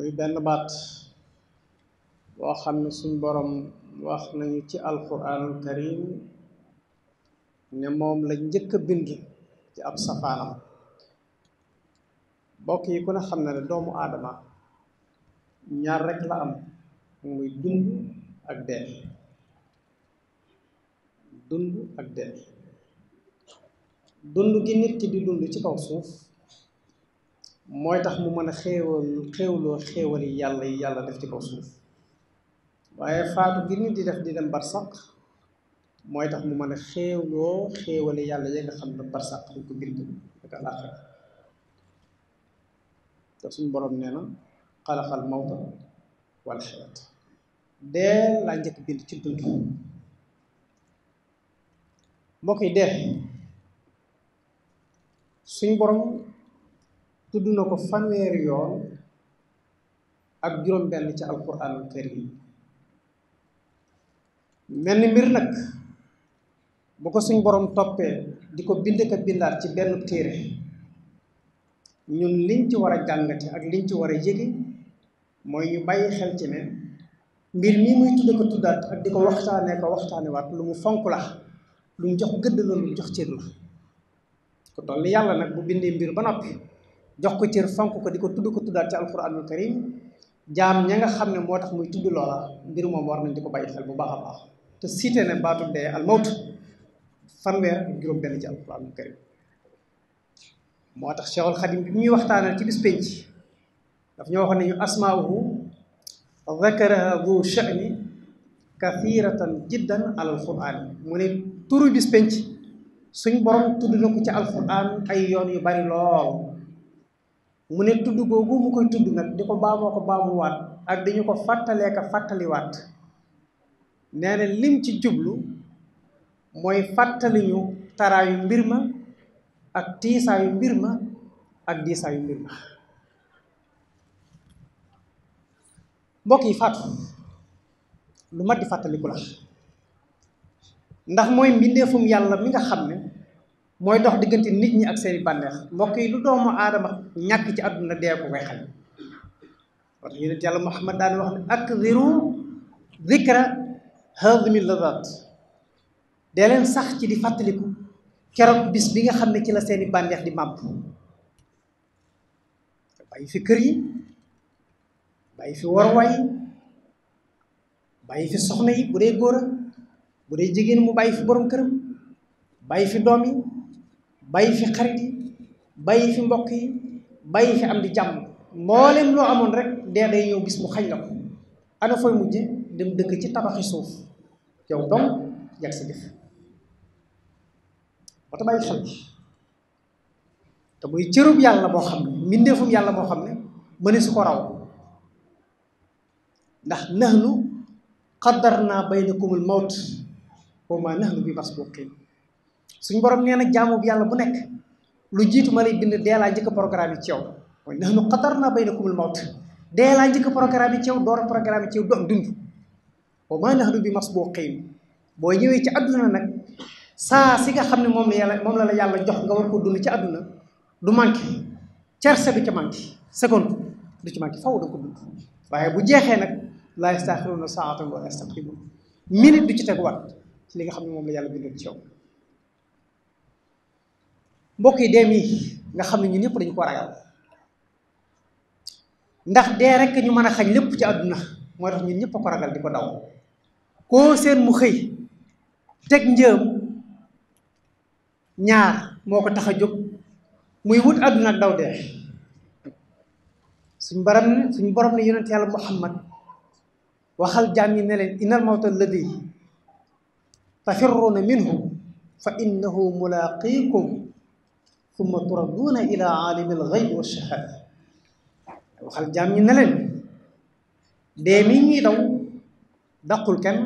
muy benn baat boo xam ne suñ borom wax nañu ci alquranul karim ne moom la njëkk a bind ci ab safaanam. mbokk yi ku ne xam na ne doomu aadama ñaar rek la am, muy dund ak dee. dund ak dee. dund gi nit ki di dund ci kaw suuf mooy tax mu mën a xéewloo xéewali yàlla yi yàlla def ci kaw suuf, waaye faatu gi nit di def di dem barsaq mooy tax mu mën a xéewloo xéewali yàlla yi nga xam ne barsaq dañ ko bind ak àllaaxira. te suñ borom nee na xalaxal mawta wal xayaat, dee laa njëkk bind ci dund. mbokk yi dee suñ borom tudd na ko fanweeri yoon ak juróom-benn ci alquranul karim. mel ni mbir nag bu ko suñ borom toppee di ko bind ka bindaat ci benn téere, ñun liñ ci war a jàngate ak liñ ci war a yëge mooy ñu bàyyi xel ci ne mbir mii muy tudde ko tuddaat ak di ko waxtaanewaat lu mu fonk la, lu mu jox gëdd la, lu mu jox cër la. ko toll ni yàlla nag bu bindee mbir ba noppi jox ko cër fonk ko di ko tuddaat ci alquranul karim, jaam ña nga xam ne moo tax muy tudd loola mbir moom war nañ di ko bàyyi xel bu baax a baax. te cité ne baatu dee al mawt fanweer ak juróom-benn ci alquranul karim. moo tax Cheikhul Xadim bi ñuy waxtaanal ci bis penc daf ñoo waxoon ne ñu asmaahu zakaraha du sha'ni kathiratan jiddan alal qur'an. mu ne turu bis penc suñ borom tudd na ko ci alquran ay yoon yu bari lool. mu ne tudd googu mu koy tudd nag di ko baamuwaat ak dañu ko fàttalee ka fàttaliwaat, nee na lim ci jublu mooy fàttali ñu taraayu mbir ma ak tiisaayu mbir ma ak diisaayu mbir ma. mbokk yi, faatu lu mat di fàttaliku la, ndax mooy mbindeefum yàlla mi nga xam ne mooy dox diggante nit ñi ak seeni bànneex. mbokk yi, lu doomu aadama ñàkk ci àdduna dee ko koy xañ. wax yonent yàlla Muhammad daan wax ne akdiru zikra hadimi ladat, dee leen sax ci di fàttaliku keroog bis bi nga xam ne ci la seeni bànneex di màbb. bàyyi fi kër yi, bàyyi fi warwaay, bàyyi fi soxna yi bu dee góor a, bu dee jigéen mu bàyyi fi borom këram, bàyyi fi doom yi, bàyyi fi xarit yi, bàyyi fi mbokk yi, bàyyi fi am di jàmm. mboolem loo amoon rek dee day ñëw bis mu xañ la ko. ana fooy mujje dem dëkk ci tabaxi suuf yow dong yàgg sa def. ba ta bàyyi xel te muy cërub yàlla boo xam ne mbindeefum yàlla boo xam ne mëne su ko raw. ndax nahnu qaddarna baynakumul mawt wa ma nahnu bi masbuqin. suñ borom nee na jaamu bi yàlla bu nekk lu jiitu ma lay bind dee laa njëkk programme yi ci yow. mooy nahnu qaddarna baynakumul mawt, dee laa njëkk programme yi ci yow, door a programme yi ci yow du am dund. wa ma nahnu bi masbuqin. boo ñëwee ci àdduna nag saa si nga xam ne moom la yàlla jox nga war ko dund ci àdduna du manqué, cerse du ci manqué, seconde du ci manqué, faw da ko dund. waaye bu jeexee nag laa yastaxiruuna saatan wala yastaqdimuun, minute du ci teguwaat ci li nga xam ne moom la yàlla bindoon ci yow. mbokk yi, dee mii nga xam ne ñun ñëpp dañu ko ragal, ndax dee rek ñu mën a xañ lépp ci àdduna moo tax ñun ñëpp a ko ragal di ko daw. koo seen mu xëy teg njëm ñaar moo ko tax a jóg, muy wut àdduna ak daw dee. suñ borom ne yonent yàlla Muhammad waxal jaam ñi ne leen innal mawta alladi tafirruuna minhu fa innahu mulaqiikum thumma turadduuna ila aalimi alxaybi wa shahaada. waxal jaam ñi ne leen dee mi ñuy daw daqul kenn,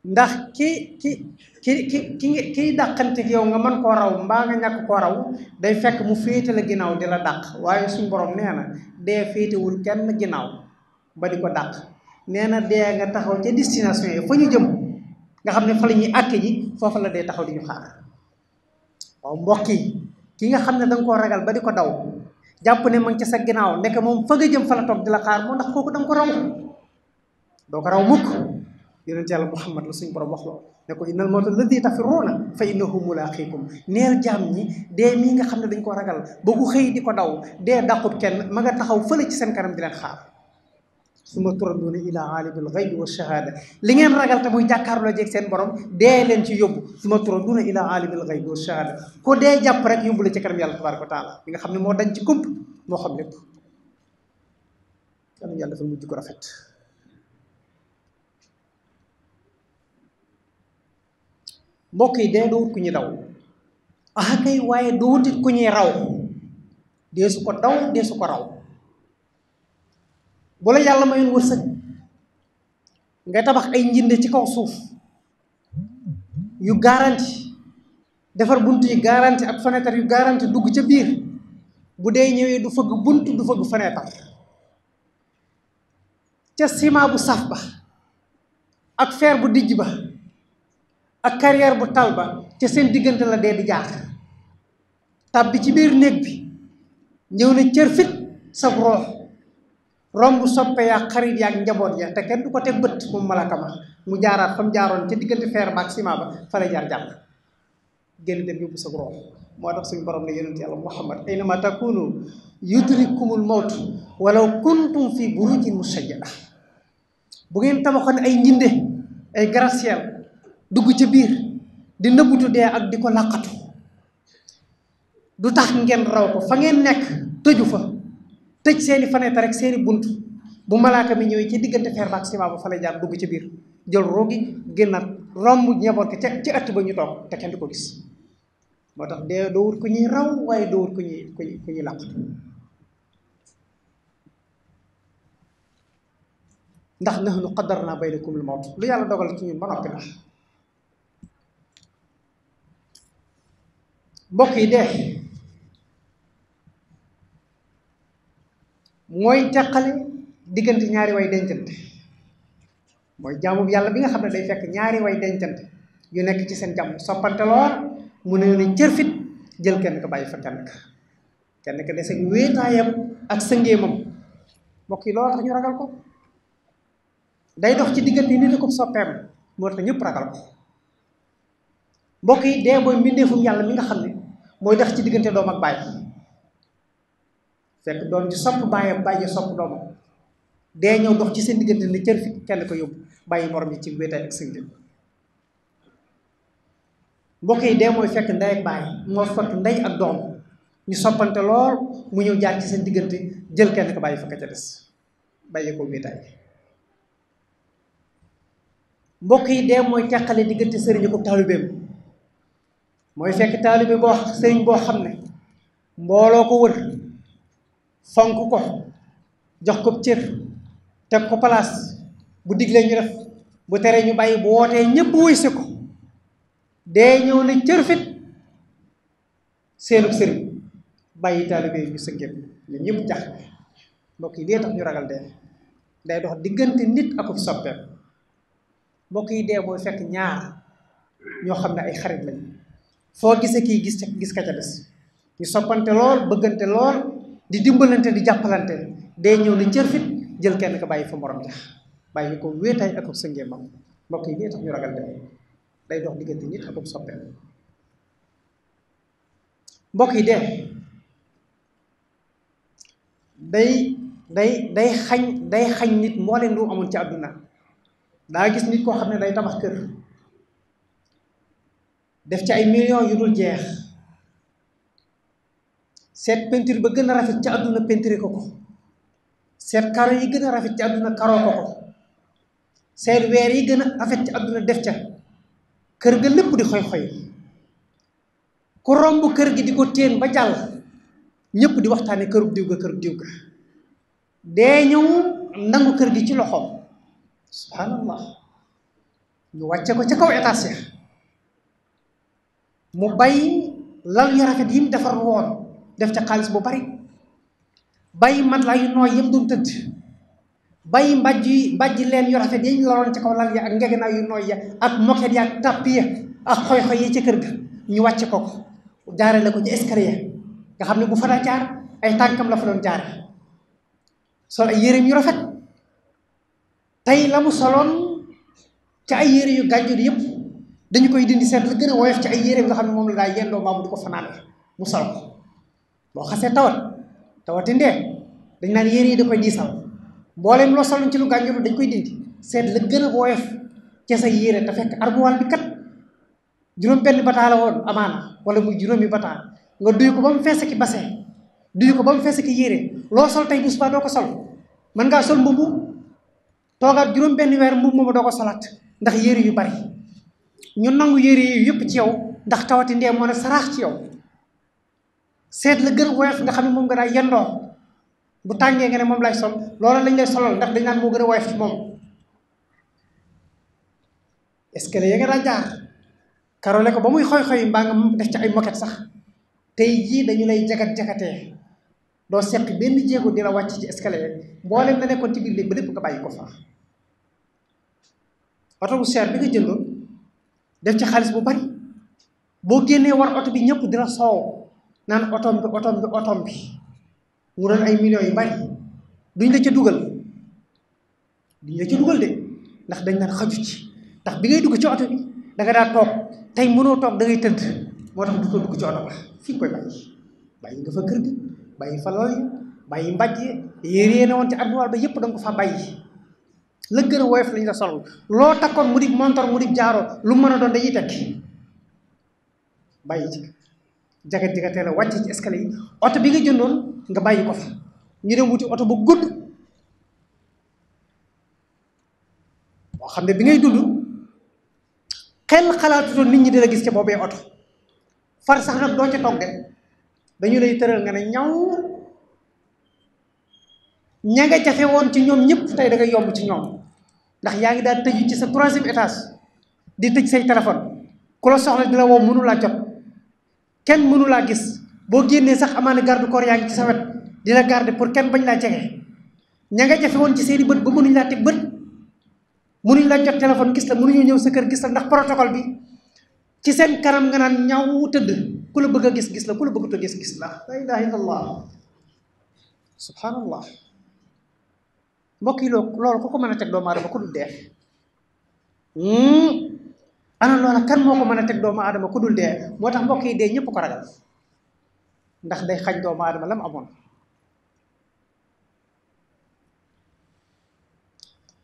ndax kiy dàqante yow nga mën koo raw mbaa nga ñàkk koo raw day fekk mu féete la ginnaaw di la dàq. waaye suñ borom nee na dee féetewul kenn ginnaaw ba di ko dàq. nee na dee nga taxaw ca destination yi fa ñu jëm nga xam ne fa la ñuy àkke ji, foofu la dee taxaw di ñu xaar. waaw mbokk yi, ki nga xam ne danga koo ragal ba di ko daw, jàpp ne ma ngi ca sa ginnaaw ndeke moom fa nga jëm fa la toog di la xaar moo ndax kooku danga ko raw doo ko raw mukk. yonent yàlla Muhammad la suñu borom wax loo ne ko innal mawta alladi tafirruuna fa innahu mulaaqiikum neel jaam ñi dee mii nga xam ne dañ ko ragal ba ku xëy di ko daw dee dàqut kenn ma nga taxaw fële ci seen kanam di leen xaar. summa turadduuna ilaa aalimil ghaybi wa shahaada li ngeen ragal te muy jàkkaarloo jeeg seen borom dee leen ci yóbbu. summa turadduuna ilaa aalimil ghaybi wa shahaada ko dee jàpp rek yóbbu la ci kanam yàlla tabaaraka wa taala bi nga xam ne moo dañ ci kump moo xam lépp. yàlla dafa mujj ko rafet. mbokk yi dee doo wut ku ñuy daw kay waaye doo wutit ku ñuy raw dee su ko daw dee su ko raw. bu la yàlla mayoon wërsëg nga tabax ay njinde ci kaw suuf yu garanti defar bunt yi garanti ak fenêtre yu garanti dugg ca biir bu dee ñëwee du fëgg bunt du fëgg fenêtre ca ciment bu saf ba ak fer bu dijj ba ak carrière bu tal ba ca seen diggante la dee di jaar tàbbi ci biir néeg bi ñëw na cër fit sa roox romb soppe yaa xarit yaa njaboot ya te kenn du ko teg bët moom malaka ma mu jaaraat fa mu jaaroon ca diggante fer ba ak ciment ba fa lay jaar jàll génn dem yóbbu sa roox. moo tax suñu borom ne yonent yàlla Muhammad aynama takunu yudrikumul mawt walaw kuntum fi burujin mushayyada bu ngeen tabaxoon ay njinde ay gratte-ciel dugg ca biir di nëbbutu dee ak di ko làqatu du tax ngeen raw ko fa ngeen nekk tëju fa tëj seeni fenêtre rek seeni bunt bu malaaka mi ñëwee ci diggante fer ba ak ciment ba fa lay jaar dugg ci biir jël roogi génnaat romb ñeboot ko ci ëtt ba ñu toog te kenn du ko gis. moo tax dee doo wut ku ñuy raw waaye doo wut ku ñuy làqatu ndax nahnu qaddarnaa baynakumul mawt lu yàlla dogal ci ñun ba noppi la. mbokk yi dee mooy teqale diggante ñaari way dencante mooy jaamu yàlla bi nga xam ne day fekk ñaari way dencante yu nekk ci seen jàmm soppante lool mu ne ni cër fit jël kenn ko bàyyi fa kenn ka des ak wéetaayam ak sëngéemam. mbokk yi loolu tax ñu ragal ko day dox ci diggante nit ko soppeem moo tax ñëpp ragal ko. mbokk yi dee mooy mbindeefum yàlla mi nga xam ne mooy dox ci diggante doom ak baay fekk doom ci sopp baayam bàyyi sopp doomam dee ñëw dox ci seen diggante ne cër fit kenn ko yóbbu bàyyi morom yi ci wéetaay ak sëngéem. mbokk yi dee mooy fekk ndey ak baay moo fekk ndey ak doom ñu soppante lool mu ñëw jaar ci seen diggante jël kenn ko bàyyi fa ka ca des bàyyi ko wéetaay. mbokk yi dee mooy teqale diggante sëriñ ko taalibeem mooy fekk taalibe boo sëriñ boo xam ne mbooloo ko wër fonk ko jox ko cër teg ko place bu diglee ñu def bu teree ñu bàyyi bu wootee ñëpp wuy si ko dee ñëw na cër fit seenub sëriñ bàyyi taalibe yi ñu sëngéem ñu ñëpp jax. mbokk yi dee tax ñu ragal dee day dox diggante nit akub soppeem. mbokk yi dee mooy fekk ñaar ñoo xam ne ay xarit lañ foo gisee kii gis ka ca des ñu soppante lool bëggante lool di dimbalante di jàppalante dee ñëw na cër fit jël kenn ko bàyyi fa morom jax bàyyi ko wéetaay akub sëngéemam. mbokk yi dee tax ñu ragal dee day dox diggante nit akub soppeem. mbokk yi dee day xañ nit moo leen lu amoon ci àdduna. daa gis nit koo xam ne day tabax kër def ci ay millions yu dul jeex seet peinture ba gën a rafet ci àdduna peinture ko seet karo yi gën a rafet ci àdduna karoo ko seet weer yi gën a rafet ci àdduna def ca kër ga lépp di xoy-xoy ku romb kër gi di ko téen ba jàll ñëpp di waxtaane kërub diw ga dee ñëw nangu kër gi ci loxoom. subhanallah ñu wàcce ko ca kaw étage mu bay lal yu rafet yi mu defar woon def ca xaalis bu bari bay matelas yu nooy yëm doon tëdd bay mbàjj leen yu rafet yi ñu laloon ca kaw lal ya ak ngegenaay yu nooy ya ak moquette ya ak tàpp ya ak xoy-xoy yi ca kër ga ñu wàcce ko jaarale ko ci escalier nga xam ne bu fa daa jaar ay tànkam la fa doon jaare sol ay yéreem yu rafet tey la mu soloon ci ay yére yu gànjur yëpp dañu koy dindi seet la gën a woyof ci ay yéreem nga xam ne moom la daa yendoo maamu di ko fanaane mu sol ko boo xasee tawati ndee dañ naan yére yi da koy diisal mbooleem loo soloon ci lu gànjur dañ koy dindi seet la gën a woyof ci sa yére te fekk armuwaal bi kat juróom benn bataa la woon amaana wala muy juróomi bataa nga duy ko ba mu fees ki bassin duy ko ba mu fees ki yére loo sol tey bu subaa doo ko sol mën ngaa sol mbubu toogaat juróom benn weer mbubu moomu doo ko solaat ndax yére yu bari ñu nangu yére yu yëpp ci yow ndax tawati ndee moo ne saraax ci yow seet la gën a woyof nga xam ne moom nga daa yendoo bu tàngee nga ne moom lay sol loolu lañ lay solal ndax dañ naan moo gën a woyof ci moom escalier ya nga daa jaar karole ko ba muy xoy-xoy mbaa nga def ci ay moquette sax tey jii dañu lay jagat-jagatee doo seq benn jéego di la wàcc ci escalier mboolem la nekkoon ci biir léegi ba lépp nga bàyyi ko fa oto bu cher bi nga jëndoon def ci xaalis bu bari boo génnee war oto bi ñëpp dina soow naan otom bi mu doon ay millions yu bari duñ la ca dugal de ndax dañ naan xaju ci ndax bi ngay dugg ci oto bi da nga daa toog tey mënoo toog da ngay tëdd moo tax du ko dugg ci oto ba fii nga koy bàyyi nga fa kër gi bàyyi fa lool yi bàyyi mbàjj yére ne woon ci armoire ba yëpp da nga ko fa bàyyi la gën a woyof lañ la sol loo takkoon mu di montor mu di jaaro lu mën a doon dañuy tekki bàyyi ci jagat-jagatee la wàcc ci escalier yi oto bi nga jëndoon nga bàyyi ko fa ñu dem wuti oto bu gudd boo xam ne bi ngay dund xel xalaatutoon nit ñi dina gis ca boobee oto far sax nag doo ca toog de dañu lay tëral nga ne ñaw ña nga jafe woon ci ñoom ñëpp tey da ngay yomb ci ñoom ndax yaa ngi daal tëju ci sa 3e étage di tëj say téléphone ku la soxla di la woo mënu laa jot kenn mënu laa gis boo génnee sax amaana garde corps yaa ngi ci sa wet di la garder pour kenn bañ laa jege ña nga jafe woon ci seeni bët ba mënuñ laa teg bët mënuñ laa jot téléphone gis la mënuñu ñëw sa kër gis la ndax protocole bi ci seen kanam nga naan ñaw tëdd ku la bëgg a gis la ku la bëggut a gis la la ilaha illallah subhanallah mbokk yi loolu ku ko mën a teg doomu aadama ku dul dee ana loola kan moo ko mën a teg doomu aadama ku dul dee moo tax mbokk yi dee ñëpp ko ragal ndax day xañ doomu aadama lam amoon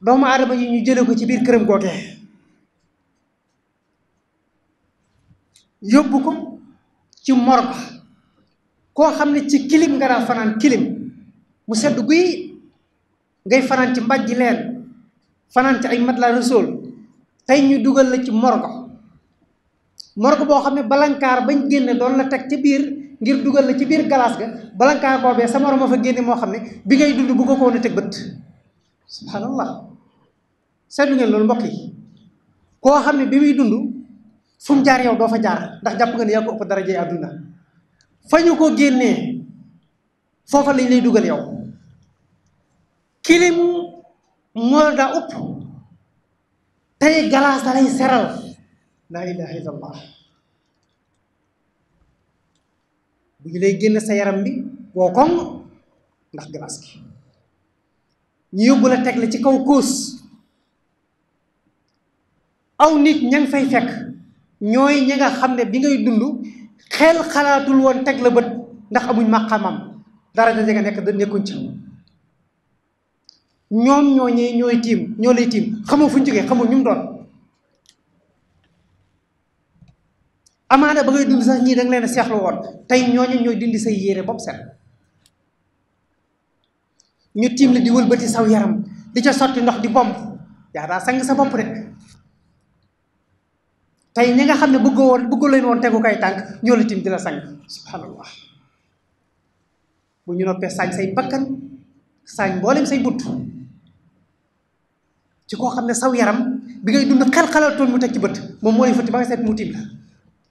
doomu aadama yi ñu jële ko ci biir këram googee yóbbu ko ci morgue koo xam ne ci kilim nga daa fanaan kilim mu sedd guy ngay fanaan ci mbàjji leen fanaan ci ay matelas rësool tey ñu dugal la ci morgue boo xam ne balankaar bañ génne doon la teg ci biir ngir dugal la ci biir galaas ga balankaar boobee sa morom a fa génne moo xam ne bi ngay dund bu ko woon a teg bët subhanallah seetlu ngeen loolu mbokk yi koo xam ne bi muy dund fu mu jaar yow doo fa jaar ndax jàpp nga ne yaa ko ëpp daraje àdduna fa ñu ko génnee foofa lañ lay dugal yow kilim moo daa upp tey galaas da lay seral laa ilaha illallah bu ñu lay génn sa yaram bi woo koŋ ndax galaas gi ñu yóbbu la teg la ci kaw kóos aw nit ña ngi fay fekk ñooy ñi nga xam ne bi ngay dund xel xalaatul woon teg la bët ndax amuñ maqamam dara da nga nekk da nekkuñ ci ñoom ñooy tiim ñoo lay tiim xamoo fu ñu jógee xamoo ñu mu doon amaana ba ngay dund sax ñii da nga leen a seexlu woon tey ñooñu ñooy dindi say yére bopp set ñu tiim la di wëlbati saw yaram di ca sotti ndox di bomb yaa daa sang sa bopp de tey ñi nga xam ne bëggoo leen woon tegu kay tànk ñoo la tiim di la sang subhanallah bu ñu noppee saañ say bakkan saañ mboolem say butt ci koo xam ne saw yaram bi ngay dund xel-xalatoon mu teg ci bët moom moo lay fëtti ba nga seet mu tiim la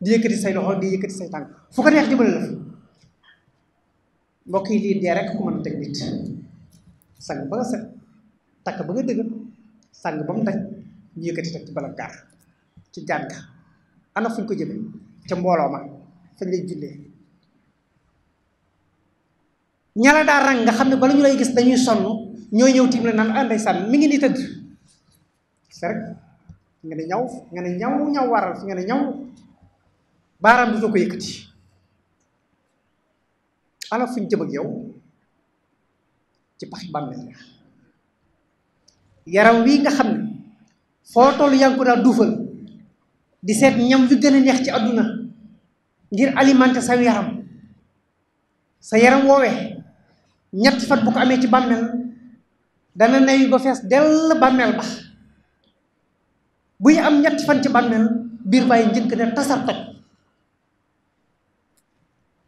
di yëkkati say loxo di yëkkati say tànk fu ko neex jëmale la fi mbokk yi lii dee rek ku mën a teg nit sang ba nga set takk ba nga dëgër sang ba mu daj ñu yëkkati teg ci balankaar ci jànga ana fuñ ko jëme ca mbooloo ma fañ lay jullee ñala daa rang nga xam ne bala ñu lay gis dañuy sonn ñooy ñëw tiim la naan ah ndeysaan mi ngi ni tëdd c'est rek nga ne ñaw waral fi nga ne ñaw baaraam du ko yëkkati ala fuñ jëm ak yow ci paxi bàmmeel la yaram wi nga xam ne foo toll yaa ngi ko daa duufal di seet ñam wi gën a neex ci àdduna ngir alimenter sa yaram woowee ñetti fan bu ko amee ci bàmmeel dana newi ba fees dell bàmmeel ba buy am ñetti fan ci bàmmeel biir bàyyi njëkk ne tasar toj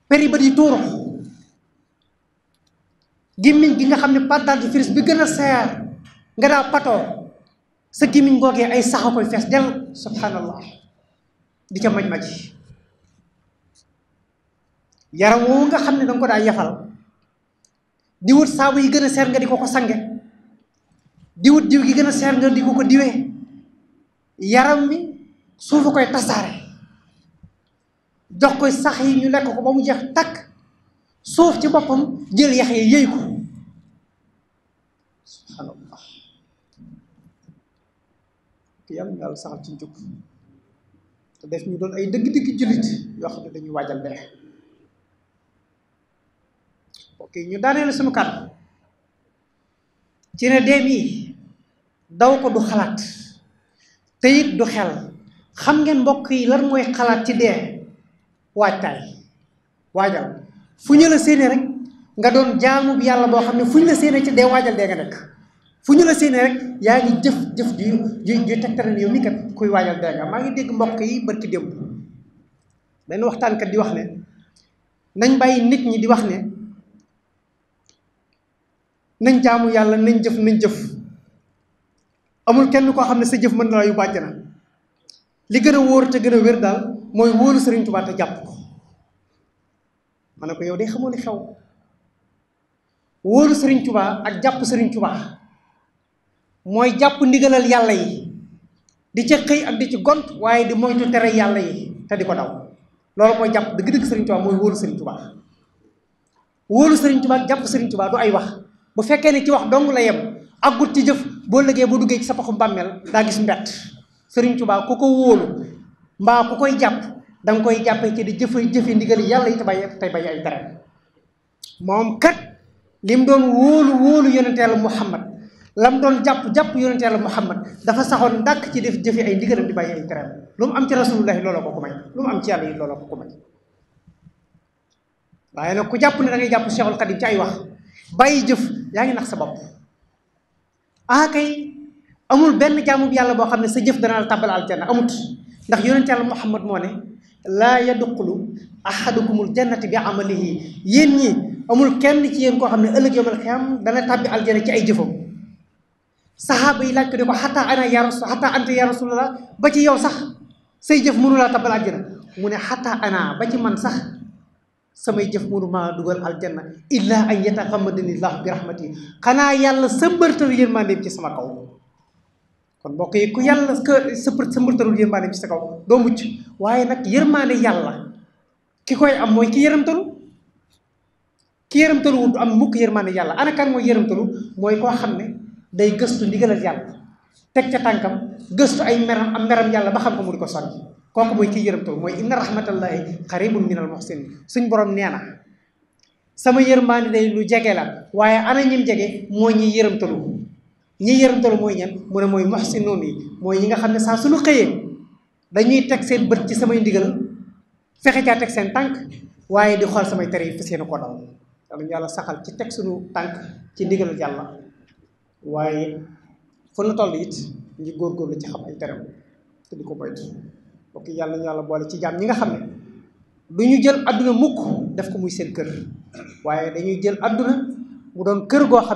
peri bët yi tuuru gémmiñ gi nga xam ne pâte dentifrice bi gën a seer nga daa patoo sa gémmiñ googee ay saxa koy fees dell subhanallah di ca maj yaram woowu nga xam ne danga ko daa yafal di wut saabu yi gën a seer nga di ko sange di wut diw gi gën a seer nga di ko diwee yaram mi suufa koy tasaare jox koy sax yi ñu lekk ko ba mu jeex takk suuf ci boppam jël yax yi yëy ko subhanallah ki yàlla saxal ci njub te def ñu doon ay dëgg-dëgg jullit yoo xam ne dañuy waajal dee ok ñu daanee la suñu kàddu ci ne dee mii daw ko du xalaat te it du xel xam ngeen mbokk yi lan mooy xalaat ci dee waajtaay waajal fu ñu la séenee rek nga doon jaamu bi yàlla boo xam ne fu ñu la séenee ci dee waajal dee nga nekk fu ñu la séenee rek yaa ngi jëf ju tegtal ne yow mi kat kuy waajal dee nga maa ngi dégg mbokk yi barki démb benn waxtaankat di wax ne nañ bàyyi nit ñi di wax ne nañ jaamu yàlla nañ jëf amul kenn koo xam ne sa jëf mën na la yu bàjj na li gën a wóor te gën a wér daal mooy wóolu Sëriñ Tuubaa te jàpp ko ma ne ko yow day xamoo li xew wóolu Sëriñ Tuubaa ak jàpp Sëriñ Tuubaa mooy jàpp ndigalal yàlla yi di ca xëy ak di ci gont waaye di moytu tere yàlla yi te di ko daw loolu mooy jàpp dëgg-dëgg Sëriñ Tuubaa mooy wóolu Sëriñ Tuubaa wóolu Sëriñ Tuubaa ak jàpp Sëriñ Tuubaa du ay wax bu fekkee ne ci wax dong la yem aggut ci jëf boo lëgee boo duggee ci sa paxu bàmmeel daa gis mbett Sëriñ Tuubaa ku ko wóolu mbaa ku koy jàpp danga koy jàppee ci di jëfe ndigali yàlla yi te bay ay tere moom kat lim doon wóolu yonente Yàlla Muhammad lam doon jàpp yonente Yàlla Muhammad dafa saxoon ndàkk ci def jëfe ay ndigalam di bàyyi ay tere lu mu am ci rasulullahi looloo ko ko may lu mu am ci yàlla yi looloo ko ko may waaye nag ku jàpp ne da ngay jàpp Cheikhul Khadim ci ay wax bàyyi jëf yaa ngi nax sa bopp kay amul benn jaamu bi yàlla boo xam ne sa jëf dana la tàbbal aljanna amut ndax yonente Yàlla Muhammad moo ne laa yadxulu ahadukumul jannati bi amalihi yéen ñi amul kenn ci yéen koo xam ne ëllëg yawmal qiyaam dana tàbbi aljanna ci ay jëfam saxaaba yi laaj ko di ko xataa anta ya rasulallah ba ci yow sax say jëf mënu laa tàbbal aljanna mu ne xataa ana ba ci man sax samay jëf mënu maa dugal aljanna illa an yataxammadani llahu bi rahmati xanaa yàlla sëmbërtalu yërmandeem ci sama kaw kon mbokk yi ku yàlla sëmbërtalul yërmandeem ci sa kaw doo mucc waaye nag yërmande yàlla ki koy am mooy ki yërëmtalu du am mukk yërmande yàlla ana kan mooy yërëmtalu mooy koo xam ne day gëstu ndigalal yàlla teg ca tànkam gëstu ay meram am meram yàlla ba xam ko mu di ko sori kooku mooy kii yërëmtalu mooy inna rahmatallahi qaribun minal muhsinin suñ borom nee na sama yërmande day lu jege la waaye ana ñim jege mooy ñi yërëmtalu mooy ñan mu ne mooy muhsinun yi mooy ñi nga xam ne saa suñu xëyee dañuy teg seen bët ci samay ndigal fexe caa teg seen tànk waaye di xool samay tere yi fas yéene koo daw yàlla saxal ci teg suñu tànk ci ndigalal yàlla waaye fu na toll it ñu góorgóorlu ci xam ay teram te di ko moytu bokk yàlla ñu yàlla boole ci jaam ñi nga xam ne du ñu jël adduna mukk def ko muy seen kër waaye dañuy jël adduna mu doon kër goo xam